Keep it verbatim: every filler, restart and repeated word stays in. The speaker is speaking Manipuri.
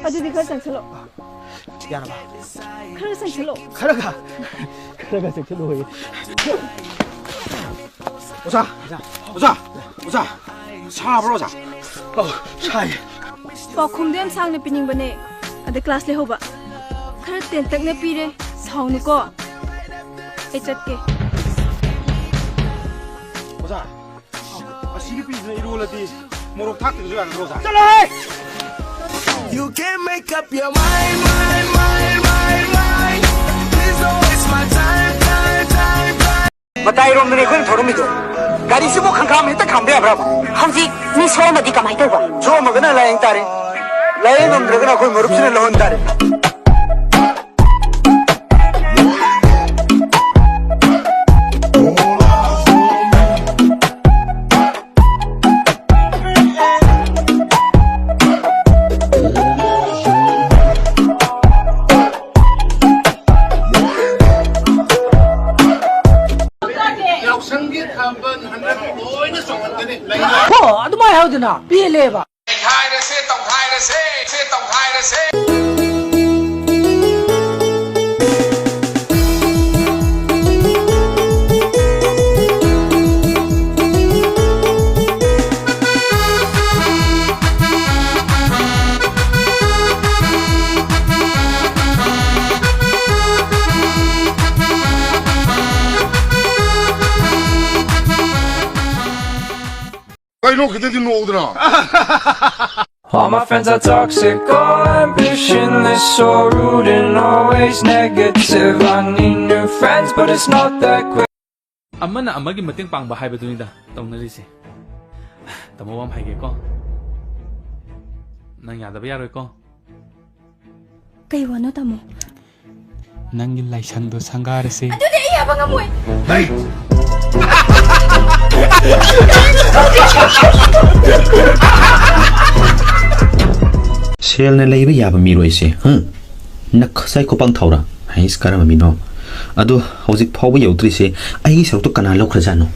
ꯑꯗꯨꯗꯤ ꯈꯔ ꯆꯪꯁꯜꯂꯣ꯫ ꯌꯥꯔꯕ? ꯈꯔ ꯆꯪꯁꯜꯂꯣ꯫ ꯈꯔꯒ ꯈꯔꯒ ꯆꯪꯁꯜꯂꯣꯌꯦ꯫ ꯑꯣꯖꯥ, ꯑꯣꯖꯥ, ꯑꯣꯖꯥ, ꯁꯥꯕ꯭ꯔꯣ ꯑꯣꯖꯥ? ꯑꯧ, ꯁꯥꯏ꯫ ꯄꯥꯎꯈꯨꯝꯗꯣ ꯌꯥꯝ ꯁꯥꯡꯅ ꯄꯤꯅꯤꯡꯕꯅꯦ꯫ ꯑꯗ ꯀ꯭ꯂꯥꯁ ꯂꯩꯍꯧꯕ꯫ ꯈꯔ ꯇꯦꯟꯇꯛꯅ ꯄꯤꯔꯦ꯫ ꯁꯥꯎꯅꯨꯀꯣ꯫ ꯑꯩ ꯆꯠꯀꯦ꯫ ꯑꯣꯖꯥ, ꯑꯁꯤ ꯅꯨꯄꯤꯁꯤꯅ ꯏꯔꯣꯜꯂꯗꯤ ꯃꯣꯔꯣꯛ ꯊꯥꯛꯇ꯭ꯔꯁꯨ ꯌꯥꯒꯗ꯭ꯔꯣ ꯑꯣꯖꯥ? ꯆꯠꯂꯣꯍꯦ! You can make up your mind, mind, mind, mind, mind. Please don't waste my time, time, time, time. ꯃꯇꯥꯏꯔꯣꯝꯗꯅꯦ ꯑꯩꯈꯣꯏꯅ ꯊꯧꯔꯝꯃꯤꯗꯣ꯫ ꯒꯥꯔꯤꯁꯤꯕꯨ ꯈꯪꯈꯥꯝ ꯍꯦꯛꯇ ꯈꯥꯝꯕ ꯌꯥꯕ꯭ꯔꯕ? ꯍꯧꯖꯤꯛ ꯃꯤ ꯁꯣꯛꯑꯝꯃꯗꯤ ꯀꯃꯥꯏꯅ ꯇꯧꯕ? ꯁꯣꯛꯑꯝꯃꯒꯅ ꯂꯥꯏꯌꯦꯡ ꯇꯥꯔꯦ꯫ ꯂꯥꯏꯌꯦꯡ ꯉꯝꯗ꯭ꯔꯒꯅ ꯑꯩꯈꯣꯏ ꯃꯔꯨꯞꯁꯤꯅ ꯂꯧꯍꯟ ꯇꯥꯔꯦ꯫ ꯌꯥꯎꯁꯪꯒꯤ ꯊꯥꯕꯜ ꯍꯟꯗꯛ ꯂꯣꯏꯅ ꯆꯣꯡꯍꯟꯒꯅꯤ꯫ ꯍꯣ, ꯑꯗꯨꯃꯥꯏ ꯍꯥꯏꯗꯅ ꯄꯦꯜꯂꯦꯕ꯫ ꯅꯩꯈꯥꯏꯔꯁꯦ, ꯇꯧꯈꯥꯏꯔꯁꯦ, ꯁꯦ ꯇꯧꯈꯥꯏꯔꯁꯦ꯫ ꯀꯩꯅꯣ ꯈꯤꯇꯪꯗꯤ ꯅꯣꯛꯎꯗꯅ꯫ All my friends are toxic, all ambitionless, so rude and always negative. I need new friends, but it's not that quick. ꯑꯃꯅ ꯑꯃꯒꯤ ꯃꯇꯦꯡ ꯄꯥꯡꯕ ꯍꯥꯏꯕꯗꯨꯅꯤꯗ ꯇꯧꯅꯔꯤꯁꯦ꯫ ꯇꯥꯃꯣ, ꯋꯥ ꯑꯃ ꯍꯥꯏꯒꯦꯀꯣ꯫ ꯅꯪ ꯌꯥꯗꯕ ꯌꯥꯔꯣꯏꯀꯣ꯫ ꯀꯩ ꯋꯥꯅꯣ, ꯇꯥꯃꯣ? ꯅꯪꯒꯤ ꯂꯥꯏꯁꯪꯗꯣ ꯁꯪꯒꯥꯔꯁꯦ꯫ ꯑꯗꯨꯗꯤ ꯑꯩ ꯌꯥꯕ ꯉꯝꯃꯣꯏ꯫ ꯁꯦꯜꯅ ꯂꯩꯕ ꯌꯥꯕ ꯃꯤꯔꯣꯏꯁꯦ, ꯍꯨꯝ? ꯅꯈꯁꯥꯏ ꯈꯨꯄꯥꯡ ꯊꯧꯔꯥ ꯍꯥꯏꯁ ꯀꯔꯝꯕ ꯃꯤꯅꯣ? ꯑꯗꯣ ꯍꯧꯖꯤꯛ ꯐꯥꯎꯕ ꯌꯧꯗ꯭ꯔꯤꯁꯦ ꯑꯩꯒꯤ ꯁꯔꯨꯛꯇꯣ ꯀꯅꯥ ꯂꯧꯈ꯭ꯔꯖꯥꯠꯅꯣ?